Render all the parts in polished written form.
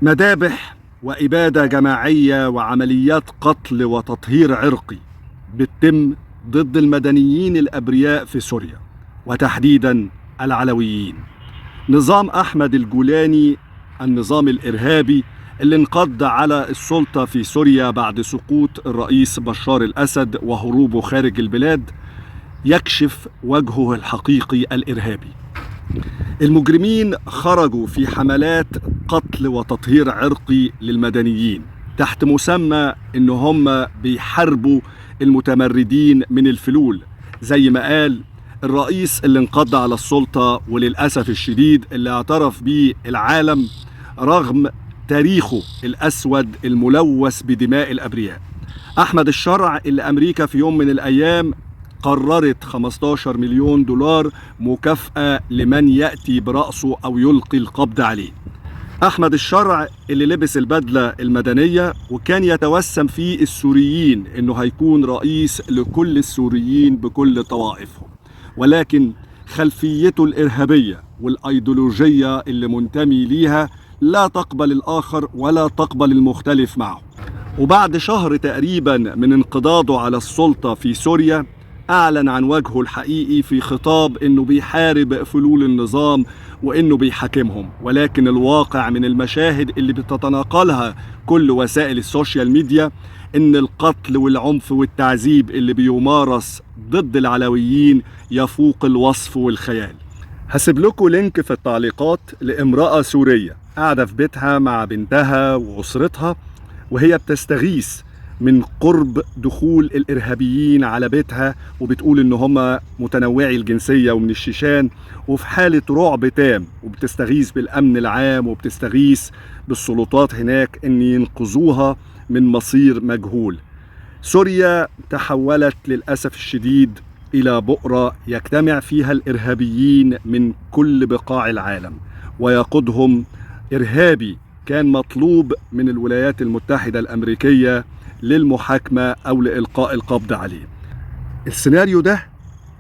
مذابح وإبادة جماعية وعمليات قتل وتطهير عرقي بتتم ضد المدنيين الأبرياء في سوريا، وتحديدا العلويين. نظام أحمد الجولاني، النظام الإرهابي اللي انقض على السلطة في سوريا بعد سقوط الرئيس بشار الأسد وهروبه خارج البلاد، يكشف وجهه الحقيقي الإرهابي. المجرمين خرجوا في حملات قتل وتطهير عرقي للمدنيين تحت مسمى إن هم بيحاربوا المتمردين من الفلول، زي ما قال الرئيس اللي انقض على السلطة وللأسف الشديد اللي اعترف بيه العالم رغم تاريخه الأسود الملوث بدماء الأبرياء. أحمد الشرع اللي أمريكا في يوم من الأيام قررت 15 مليون دولار مكافأة لمن يأتي برأسه أو يلقي القبض عليه. أحمد الشرع اللي لبس البدلة المدنية وكان يتوسم فيه السوريين إنه هيكون رئيس لكل السوريين بكل طوائفهم، ولكن خلفيته الإرهابية والأيديولوجية اللي منتمي ليها لا تقبل الآخر ولا تقبل المختلف معه. وبعد شهر تقريبا من انقضاضه على السلطة في سوريا، أعلن عن وجهه الحقيقي في خطاب إنه بيحارب فلول النظام وإنه بيحاكمهم، ولكن الواقع من المشاهد اللي بتتناقلها كل وسائل ال social media إن القتل والعنف والتعذيب اللي بيمارس ضد العلويين يفوق الوصف والخيال. هسيب لكم link في التعليقات لامرأة سورية قاعدة في بيتها مع بنتها وأسرتها وهي بتستغيث من قرب دخول الإرهابيين على بيتها، وبتقول إن هم متنوعي الجنسية ومن الشيشان وفي حالة رعب تام، وبتستغيث بالأمن العام وبتستغيث بالسلطات هناك إن ينقذوها من مصير مجهول. سوريا تحولت للأسف الشديد إلى بؤرة يجتمع فيها الإرهابيين من كل بقاع العالم، ويقودهم إرهابي كان مطلوب من الولايات المتحدة الأمريكية للمحاكمة أو لإلقاء القبض عليه. السيناريو ده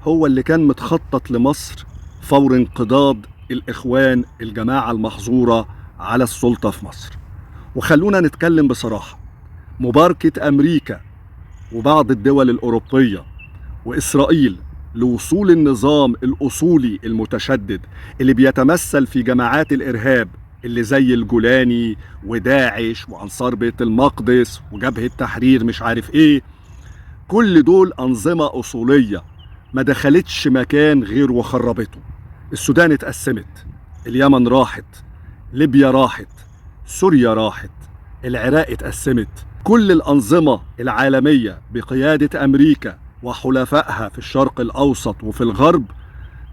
هو اللي كان متخطط لمصر فور انقضاض الإخوان الجماعة المحظورة على السلطة في مصر. وخلونا نتكلم بصراحة، مباركة أمريكا وبعض الدول الأوروبية وإسرائيل لوصول النظام الأصولي المتشدد اللي بيتمثل في جماعات الإرهاب اللي زي الجولاني وداعش وأنصار بيت المقدس وجبهة تحرير مش عارف إيه، كل دول أنظمة أصولية ما دخلتش مكان غير وخربته. السودان اتقسمت، اليمن راحت، ليبيا راحت، سوريا راحت، العراق اتقسمت. كل الأنظمة العالمية بقيادة أمريكا وحلفائها في الشرق الأوسط وفي الغرب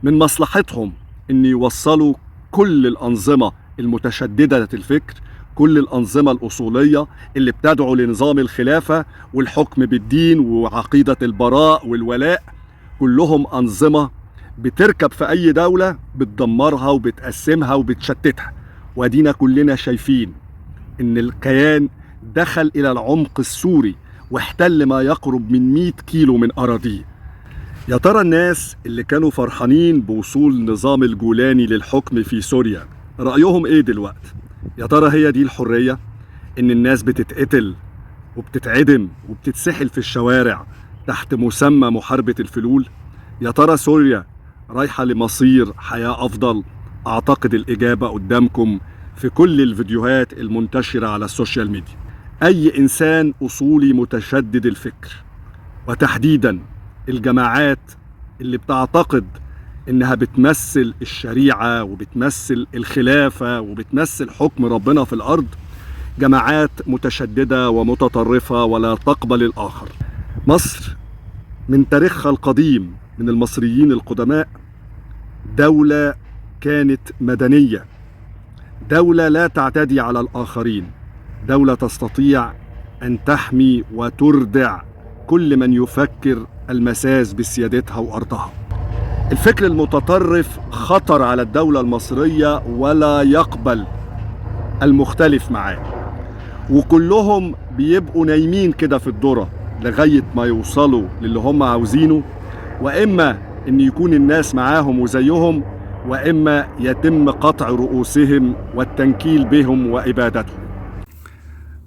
من مصلحتهم إن يوصلوا كل الأنظمة المتشددة الفكر، كل الأنظمة الأصولية اللي بتدعو لنظام الخلافة والحكم بالدين وعقيدة البراء والولاء، كلهم أنظمة بتركب في أي دولة بتدمرها وبتقسمها وبتشتتها. وادينا كلنا شايفين إن الكيان دخل إلى العمق السوري واحتل ما يقرب من 100 كيلو من أراضيه. يا ترى الناس اللي كانوا فرحانين بوصول نظام الجولاني للحكم في سوريا رأيهم إيه دلوقتي؟ يا ترى هي دي الحرية؟ إن الناس بتتقتل وبتتعدم وبتتسحل في الشوارع تحت مسمى محاربة الفلول؟ يا ترى سوريا رايحة لمصير حياة أفضل؟ أعتقد الإجابة قدامكم في كل الفيديوهات المنتشرة على ال social media. أي إنسان أصولي متشدد الفكر، وتحديدا الجماعات اللي بتعتقد إنها بتمثل الشريعة وبتمثل الخلافة وبتمثل حكم ربنا في الأرض، جماعات متشددة ومتطرفة ولا تقبل الآخر. مصر من تاريخها القديم من المصريين القدماء دولة كانت مدنية، دولة لا تعتدي على الآخرين، دولة تستطيع أن تحمي وتردع كل من يفكر المساس بسيادتها وأرضها. الفكر المتطرف خطر على الدولة المصرية ولا يقبل المختلف معاه، وكلهم بيبقوا نايمين كده في الذرة لغاية ما يوصلوا للي هم عاوزينه، وإما إن يكون الناس معاهم وزيهم، وإما يتم قطع رؤوسهم والتنكيل بهم وإبادتهم.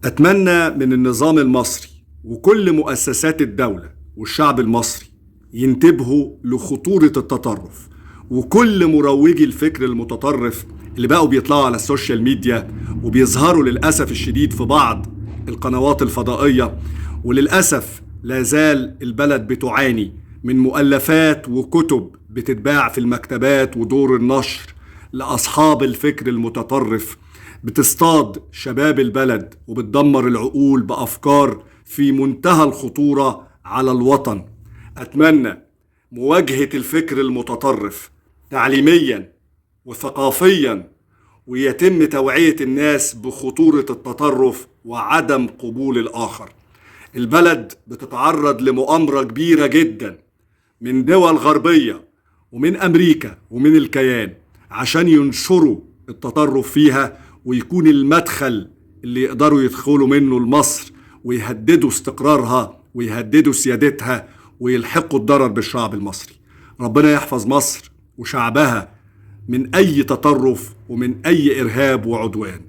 أتمنى من النظام المصري وكل مؤسسات الدولة والشعب المصري ينتبهوا لخطورة التطرف، وكل مروجي الفكر المتطرف اللي بقوا بيطلعوا على ال social media وبيظهروا للأسف الشديد في بعض القنوات الفضائية. وللأسف لا زال البلد بتعاني من مؤلفات وكتب بتتباع في المكتبات ودور النشر لأصحاب الفكر المتطرف، بتصطاد شباب البلد وبتدمر العقول بأفكار في منتهى الخطورة على الوطن. أتمنى مواجهة الفكر المتطرف تعليميا وثقافيا، ويتم توعية الناس بخطورة التطرف وعدم قبول الآخر. البلد بتتعرض لمؤامرة كبيرة جدا من دول غربية ومن أمريكا ومن الكيان عشان ينشروا التطرف فيها، ويكون المدخل اللي يقدروا يدخلوا منه لمصر ويهددوا استقرارها ويهددوا سيادتها ويلحقوا الضرر بالشعب المصري. ربنا يحفظ مصر وشعبها من أي تطرف ومن أي إرهاب وعدوان.